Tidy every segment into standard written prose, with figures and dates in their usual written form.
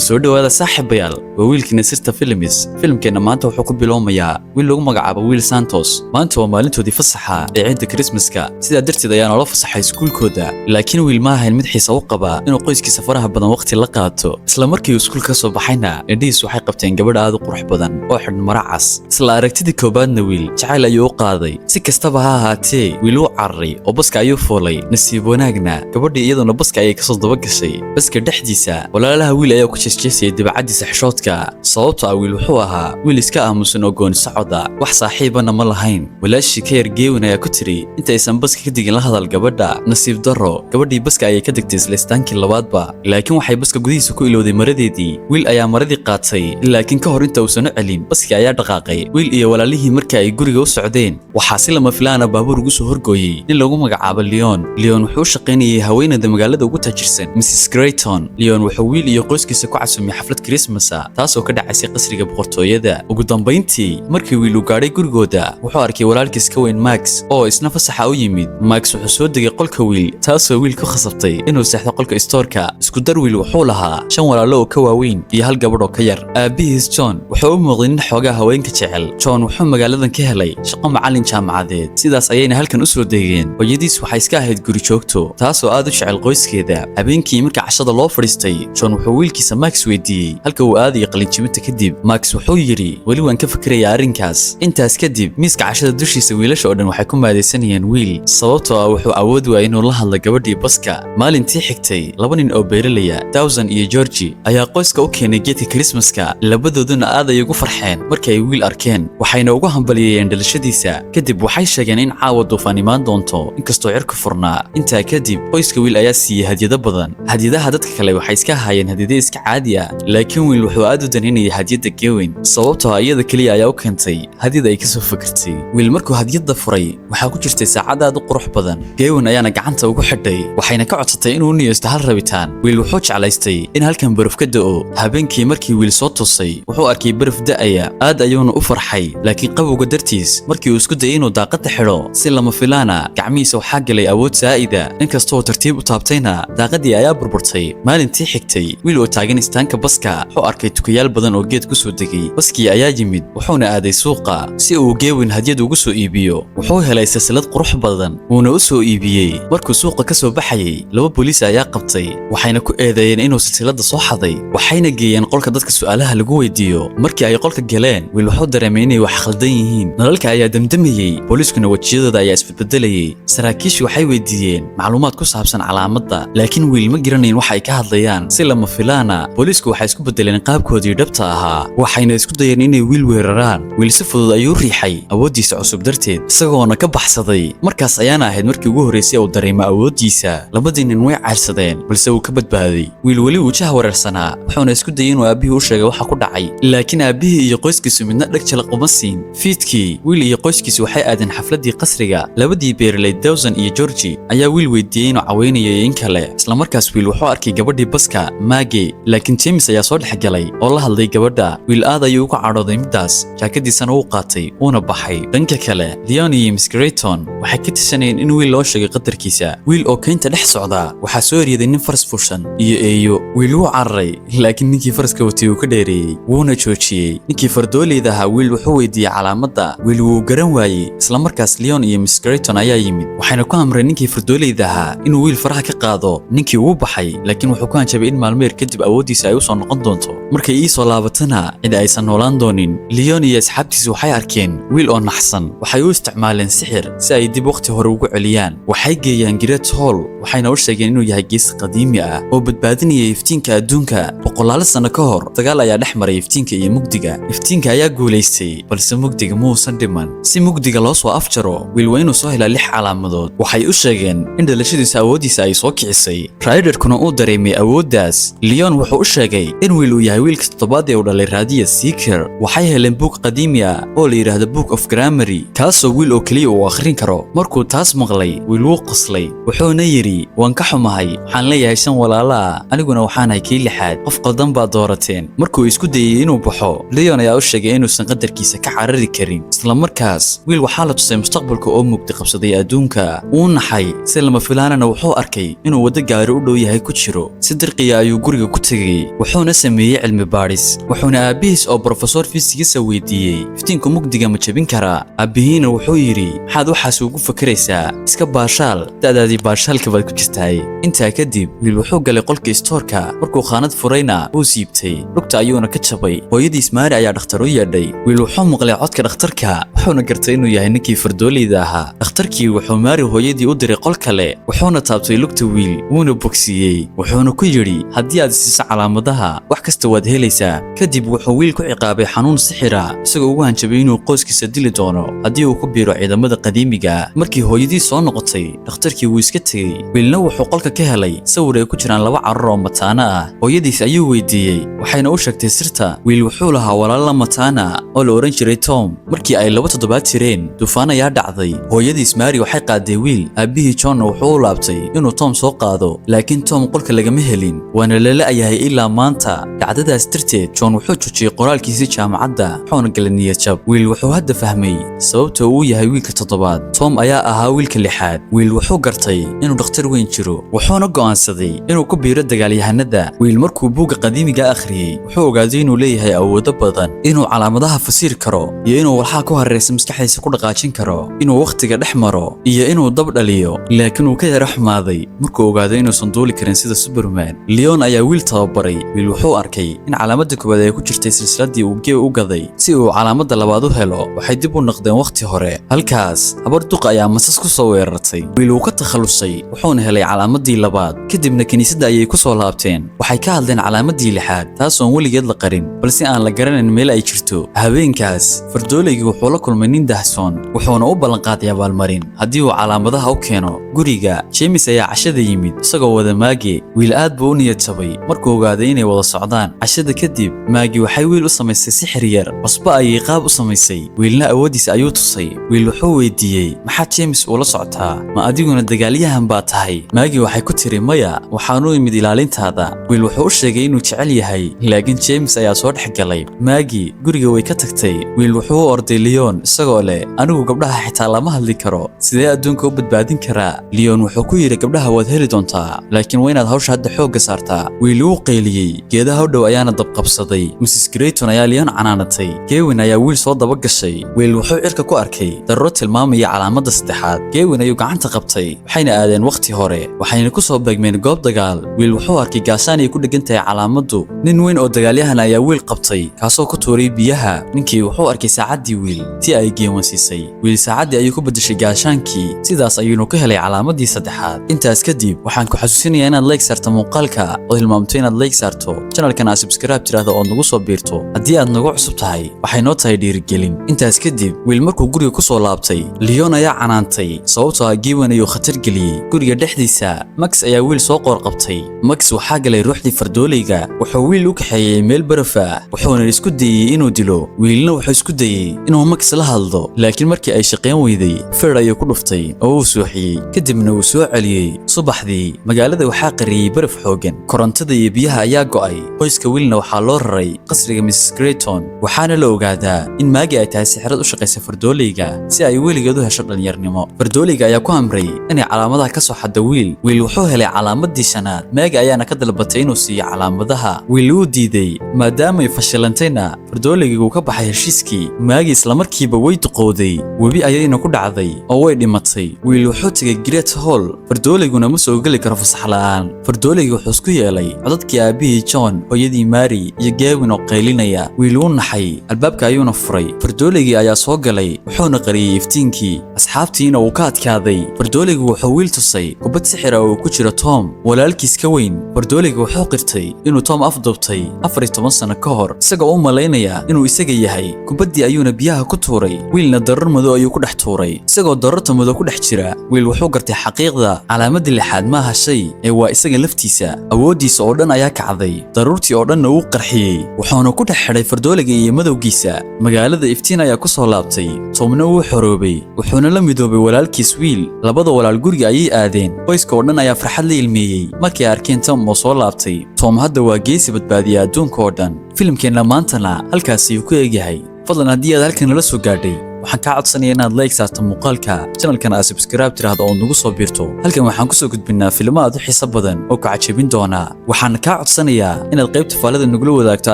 Soo dhowaada saaxiibayaal, waa wiilkiina Sirta Films. Filimkeenna maanta wuxuu ku bilowmayaa wiil lagu magacaabo Wiil Santos. Maanta waa maalintoodii fasaxa ee ciidda Krismaska, sidaa darteed ayaa noola fasaxay iskuulkooda. Laakiin wiil ma ahayn mid xiisa u qaba inuu qoyskiisa faraha badan waqti la qaato. Isla markii uu iskuulka ka soo baxayna, indhihiisu waxay qabteen gabadh aad u qurux badan oo xidhan maro cas. Isla aragtidii koobaadna wiil jacayl ayuu u qaaday. Si kastaba ha ahaatee, wiil wuu cararay oo baska ayuu fuulay. Nasiib wanaagna, gabadhii iyaduna baska ayay kasoo daba gashay. Baska dhexdiisa, walaalaha wiil ayaa ku jeesjeesayay dibacadiisa xishoodka, sababtoo ah wiil wuxuu ahaa wiil iska aamusan oo gooni socoda, wax saaxiibana ma lahayn. Walaashii ka yar Geewin ayaa ku tiri inta aysan baska ka degin la hadal gabadha. Nasiib darro, gabadhii baska ayay ka degtay isla istaankii labaadba, laakiin waxay baska gudihiisa ku ilowday maradeedii. Wiil ayaa maradii qaatay, laakiin ka hor inta uusan u celin, baskii ayaa dhaqaaqay. Wiil iyo walaalihii markii ay guriga u socdeen, waxaa si lama filaana baabuur ugu soo horgooyey nin lagu magacaabo Leon. Leon wuxuu u shaqaynayay haweeneyda magaalada ugu taajirsan, Mrs Grayton. Leon wuxuu wiil iyo qoyskiisa ku casumay xaflad Christmasa, taasoo ka dhacaysay qasriga boqortooyada. Ugu dambayntii, markii wiil uu gaadhay gurigooda, wuxuu arkay walaalkiis ka weyn Max oo isna fasaxa u yimid. Max wuxuu soo degay qolka wiil, taasoo wiil ku khasabtay inuu seexdo qolka istoorka. Isku dar, wiil wuxuu lahaa shan walaalo oo ka waaweyn iyo hal gabadh oo ka yar. Aabihiis John wuxuu u muuqday nin xoogaa haweenka jecel. John wuxuu magaaladan ka helay shaqo macallin jaamacadeed, sidaas ayayna halkan u soo degeen. Hooyadiis waxay iska ahayd guri joogto, taasoo aad u jecel qoyskeeda. Habeenkii markii cashada loo fadhiistay, John wuxuu wiilkiisa Max weydiiyey halka uu aadayo qalinjibinta kadib. Max wuxuu yidhi, "Weli waan ka fikirayaa arrinkaas." Intaas kadib, miiska cashada dushiisa wiilasha oo dhan waxay ku maadaysanayeen wiil, sababtoo ah wuxuu awood waayay inuu la hadlo gabadhii baska. Maalintii xigtay, laba nin oo beeralaya, Dawson iyo Georgi, ayaa qoyska u keenay geedka Krismaska. Labadooduna aad ay ugu farxeen markii ay wiil arkeen, waxayna ugu hambalyeeyeen dhalashadiisa. Kadib waxay sheegeen in caawa duufaan imaan doonto, inkastoo cirku furnaa. Intaa kadib, qoyska wiil ayaa siiyey hadyado badan. Hadyadaha dadka kale waxay iska ahaayeen hadyado iska caadi ah, laakiin wiil wuxuu aad u daneynayay hadyadda Gewin, sababtoo ah iyada keliya ayaa u keentay hadyada ay kasoo fikirtay. Wiil markuu hadyadda furay, waxaa ku jirtay saacad aad u qurux badan. Gewin ayaana gacanta ugu xidhay, waxayna ka codsatay inuu u niyeysto hal rabitaan. Wiil wuxuu jeclaystay in halkan baraf ka da'o. Habeenkii markii wiil soo tusay, wuxuu arkay baraf da'aya, aad ayuuna u farxay. Laakiin qabowga dartiis, markii uu isku dayay inuu daaqadda xidho, si lama filaana gacmihiisa waxaa galay awood saa'ida. Inkastoo tartiib u taabtayna, daaqadii ayaa burburtay. Maalintii xigtay, wiil oo taagan istaanka baska wuxuu arkay tukayaal badan oo geed ku soo degay. Baskii ayaa yimid, wuxuuna aaday suuqa si uu Gewin hadyad ugu soo iibiyo. Wuxuu helay silsilad qurux badan, wuuna u soo iibiyey. Markuu suuqa ka soo baxayay, laba booliis ayaa qabtay, waxayna ku eedeeyeen inuu silsiladda soo xaday, waxayna geeyeen qolka dadka su'aalaha lagu weydiiyo. Markii ay qolka galeen, wiil wuxuu dareemay inay wax khaldan yihiin. Nalalka ayaa damdamayey, booliiskuna wejiyadooda ayaa isbedbedelayay. Saraakiishu waxay weydiiyeen macluumaad ku saabsan calaamadda, laakiin wiil ma garanayn waxa ay ka hadlayaan. Si lama filaana, booliisku waxay isku bedeleen qaabkoodii dhabta ahaa, waxayna isku dayeen inay wiil weeraraan. Wiil si fudud ayuu riixay awooddiisa cusub darteed, isagoona ka baxsaday. Markaas ayaana ahayd markii ugu horreysay uu dareemo awooddiisa. Labadii nin way cayrsadeen, balse uu ka badbaaday. Wiil weli wuu jaha wareersanaa, wuxuuna isku dayay inuu aabbihii u sheegay waxa ku dhacay, laakiin aabbihii iyo qoyskiisu midna dheg jalaq uma siin. Fiidkii, wiil iyo qoyskiisu waxay aadeen xafladdii qasriga. Labadii beeraley, Dawson iyo Georgi, ayaa wiil weydiiyey inuu caweynayo iyo in kale. Isla markaas wiil wuxuu arkay gabadhii baska, Mage, laakiin James ayaa soo dhex galay oo la hadlay gabadha. Wiil aad ayuu uga cadhooday middaas, jaakadiisana uu qaatay, wuuna baxay. Dhanka kale, Leon iyo Miss Grayton waxay ka tashanayeen in wiil loo sheegay qadarkiisa. Wiil oo keynta dhex socda waxaa soo eryaday nin faras fushan iyo eeyo. Wiil wuu cararay, laakiin ninkii faraska watay uu ka dheereeyey, wuuna joojiyey. Ninkii fardooleyda ahaa wiil wuxuu weydiiyey calaamadda. Wiil wuu garan waayey. Isla markaas Leon iyo Miss Grayton ayaa yimid, waxayna ku amreen ninkii fardooleyda ahaa inuu wiil faraha ka qaado. Ninkii wuu baxay, laakiin wuxuu ku hanjabay in maalmo yar kadib awooddiisa ay u soo noqon doonto. Markay ii soo laabatana, cid aysan noolaan doonin. Leon iyo asxaabtiisa waxay arkeen wiil oo naxsan. Waxay u isticmaaleen sixir si ay dib waqti hore ugu celiyaan. Waxay geeyaan Great Hall, waxayna u sheegeen inuu yahay geesi qadiimi ah oo badbaadinaya iftiinka adduunka. Boqolaalo sano ka hor, dagaal ayaa dhex maray iftiinka iyo mugdiga. Iftiinka ayaa guulaystay, balse mugdiga muusan dhiman. Si mugdiga loo soo afjaro, wiil waa inuu soo helaa lix calaamadood. Waxay u sheegeen in dhalashadiisa awooddiisa ay soo kicisay, Ryderkuna uu dareemay awooddaas. Leon wuxuu u sheegay in wiil uu yahay wiilka toddobaad ee uu dhalay raadiya Seeker. Waxay heleen buug qadiimi ah oo la yidhaahdo Book of Gramarye, kaasoo wiil oo keliya uu akhrin karo. Markuu taas maqlay, wiil wuu qoslay, wuxuuna yidhi, "Waan ka xumahay, waxaan leeyahay shan walaalo ah, aniguna waxaanahay kii lixaad. Qof qaldan baad doorateen." Markuu isku dayey inuu baxo, Leon ayaa u sheegay inuusan qadarkiisa ka carari karin. Isla markaas wiil waxaa la tusay mustaqbalka oo mugdi qabsaday adduunka. Wuu naxay. Si lama filaanana wuxuu arkay inuu waddo gaari u dhow yahay ku jiro. Si dirqiya ayuu guriga ku tegey. tegey, wuxuuna sameeyey cilmi baadhis. Wuxuuna aabbihiis oo brofesor fisigisa weydiiyey: "Iftiinku mugdiga ma jebin karaa?" Aabbihiina wuxuu yidhi: "Maxaad waxaas ugu fakaraysaa? Iska baashaal, da'daadii baashaalka baad ku jirtaay." Intaa kadib Wiil wuxuu galay qolka istoorka. Markuu khaanad furayna wuu siibtay, lugta ayuuna ka jabay. Hooyadiis Maari ayaa dhakhtar u yeedhay. Wiil wuxuu maqlay codka dhakhtarka, wuxuuna gartay inuu yahay ninkii fardooleyda ahaa. Dhakhtarkii wuxuu Maari hooyadii u diray qol kale, wuxuuna taabtay lugta Wiil, wuuna bogsiiyey. Wuxuuna ku yidhi: "Haddii aad siiso calaamadaha, wax kasta waad helaysaa." Kadib wuxuu Wiil ku ciqaabay xanuun sixira, isagoo ugu hanjabay inuu qoyskiisa dili doono haddii uu ku biiro ciidamada qadiimiga. Markii hooyadii soo noqotay, dhakhtarkii wuu iska tegey. Wiilna wuxuu qolka ka helay sawir ay ku jiraan laba carruur oo mataano ah. Hooyadiis ayuu weydiiyey, waxayna u sheegtay sirta. Wiil wuxuu lahaa walaal la mataana oo la ohan jiray Tom. Markii ay 2 toddobaad jireen, duufaan ayaa dhacday. Hooyadiis Mary waxay qaaday Wiil, aabbihii Johnna wuxuu u laabtay inuu Tom soo qaado, laakiin Tom qolka lagama helin, waana la la'yahay ilaa maanta. Dhacdadaas darteed John wuxuu joojiyey qoraalkiisii jaamacadda, wuxuuna galay niyad jab. Wiil wuxuu hadda fahmay sababta uu yahay wiilka toddobaad. Tom ayaa ahaa wiilka lixaad. Wiil wuxuu gartay inuu dhakhtar weyn jiro, wuxuuna go'aansaday inuu ku biiro dagaalyahanada. Wiil markuu buugga qadiimiga akhriyey, wuxuu ogaaday inuu leeyahay awoodo badan: inuu calaamadaha fasiri karo, iyo inuu walxaha ku hareeraysan maskaxdiisa ku dhaqaajin karo, inuu wakhtiga dhex maro, iyo inuu dab dhaliyo. Laakiin uu ka yara xumaaday markuu ogaaday inuusan duuli karin sida Superman. Leon ayaa Wiil tababaray. Wiil wuxuu arkay in calaamadda koowaad ay ku jirtay silsiladii uu Geo u gaday. Si uu calaamadda labaad u helo, waxay dib u noqdeen wakhti hore. Halkaas habar duqa ayaa masas ku soo weerartay. Wiil uu ka takhalusay, wuxuuna helay calaamadii labaad. Kadibna kiniisadda ayay ku soo laabteen. Waxay ka hadleen calaamadii lixaad, taasoon weligeed la qarin, balse aan la garanayn meel ay jirto. Habeenkaas fardooleygii wuxuu la kulmay nin dahsoon, wuxuuna u ballanqaaday abaalmarin haddii uu calaamadaha u keeno. Guriga James ayaa cashada yimid isagoo wada Maagi. Wiil aad buu u niyad jabay markuu ogaaday inay wada socdaan. Cashada kadib Maagi waxay Wiil u samaysay sixir yar. Cusbo ayay qaab u samaysay, Wiilna awooddiisa ayuu tusay. Wiil wuxuu weydiiyey: "Maxaad James ula socotaa? Ma adiguna dagaalyahan baa tahay?" Maagi waxay ku tiri: "Maya, waxaan u imid ilaalintaada." Wiil wuxuu u sheegay inuu jecel yahay, laakiin James ayaa soo dhex galay. Maagi guriga way ka tagtay. Wiil wuxuu u orday Leon isagoo leh: "Anigu gabdhaha xitaa lama hadli karo, sidee adduunka u badbaadin karaa?" Leon wuxuu ku yidhi: "Gabdhaha waad heli doontaa, laakiin waa inaad hawsha hadda xoogga saartaa." Wiil wuu qayliyey, geedaha u dhow ayaana dabqabsaday. Mrs Grayton ayaa Leon canaanatay. Gewin ayaa Wiil soo daba gashay. Wiil wuxuu cirka ku arkay darro tilmaamaya calaamadda saddexaad. Gewin ayuu gacanta qabtay, waxayna aadeen wakhti hore, waxayna ku soo beegmeen goob dagaal. Wiil wuxuu arkay gaashaan ay ku dhegan tahay calaamaddu. Nin weyn oo dagaalyahan ayaa Wiil qabtay, kaasoo ku tuuray biyaha. Ninkii wuxuu arkay saacaddii Wiil tii ay geewansiisay. Wiil saacaddii ayuu ku beddeshay gaashaankii, sidaas ayuunu ka helay calaamadii saddexaad. Intaas kadib waxaan ku xasuusinayaa inaad like saarto muuqaalka oo hilmaamto inaad like saarto channelkan, aad subscribe tiraahdo ood nagu soo biirto haddii aad nagu cusub tahay. Waxay noo tahay dhiirigelin. Intaas kadib Wiil markuu guriga ku soo laabtay, Leon ayaa canaantay, sababtoo ah Giwan ayuu khatar geliyey. Guriga dhexdiisa Max ayaa Wiil soo qoor qabtay. Max waxaa galay ruuxdii fardooleyga. Wuxuu Wiil u kaxeeyey meel baraf ah, wuxuuna isku dayey inuu dilo. Wiilna wuxuu isku dayey inuu Max la hadlo, laakiin markii ay shaqayn weyday, feer ayuu ku dhuftay oo uu suuxiyey, kadibna uu soo celiyey. Subaxdii magaalada waxaa qariyey baraf xooggan, korontada iyo biyaha ayaa go'ay. Qoyska Wiilna waxaa loo raray qasriga Mrs Grayton, waxaana la ogaadaa in Maagi ay tahay sixirad u shaqaysa fardooleyga si ay weligeed u hesho dhallinyarnimo. Fardooleyga ayaa ku amray inay calaamadaha ka soo xadda Wiil. Wiil wuxuu helay calaamadii shanaad. Maagi ayaana ka dalbatay inuu siiyo calaamadaha. Wiil wuu diiday. Maadaamay fashilantayna, fardooleygii uu ka baxay heshiiskii. Maagi islamarkiiba way duqowday, webi ayayna ku dhacday oo way dhimatay. Wiil wuxuu tegay Great Hall. Fardooleyguna ma soo geli karo fasax la'aan. Fardooleygii wuxuu isku yeelay codadkii aabbihii John, hooyadii Mary iyo Gawin oo qaylinaya. Wiil wuu naxay, albaabka ayuuna furay. Fardooleygii ayaa soo galay, wuxuuna qariyey iftiinkii, asxaabtiina uu ka adkaaday. Fardooleygii wuxuu Wiil tusay kubad sixira oo ku jiro Tom, walaalkiis ka weyn. Fardooleygii wuxuu qirtay inuu Tom afduubtay 14 sano ka hor, isagoo u malaynaya inuu isaga yahay. Kubaddii ayuuna biyaha ku tuuray, Wiilna darar madow ayuu ku dhex tuuray. Isagoo dararta madow ku dhex jira, Wiil wuxuu gartay xaqiiqda: calaamadii lixaad maaha shay ee waa isaga laftiisa. Awooddiisa oo dhan ayaa kacday, daruurtii oo dhanna wuu qarxiyey, wuxuuna ku dhex xidhay fardooliga iyo madowgiisa. Magaalada iftiin ayaa ku soo laabtay. Tomna wuu xoroobay, wuxuuna la midoobay walaalkiis Wiil. Labada walaal guriga ayay aadeen. Qoyska oo dhan ayaa farxad la ilmeeyey markay arkeen Tom oo soo laabtay. Tom hadda waa geesi badbaadiya adduunka oo dhan. Filimkeenna maantana halkaas ayuu ku eegyahay. Fadlan haddii aad halkan nala soo gaadhay Waxaan kaa codsanaya inaad like saarto muuqaalka, channelkan aad subscribe tiraahdo oo nagu soo biirto. Halkan waxaan kusoo gudbinaa filmo aad u xiiso badan oo ku cajabin doona. Waxaan kaa codsanayaa inaad qaybta faallada nagula wadaagto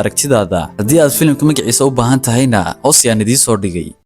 aragtidaada. Haddii aad filimka magaciisa u baahan tahayna, hoos yaan idiin soo dhigay.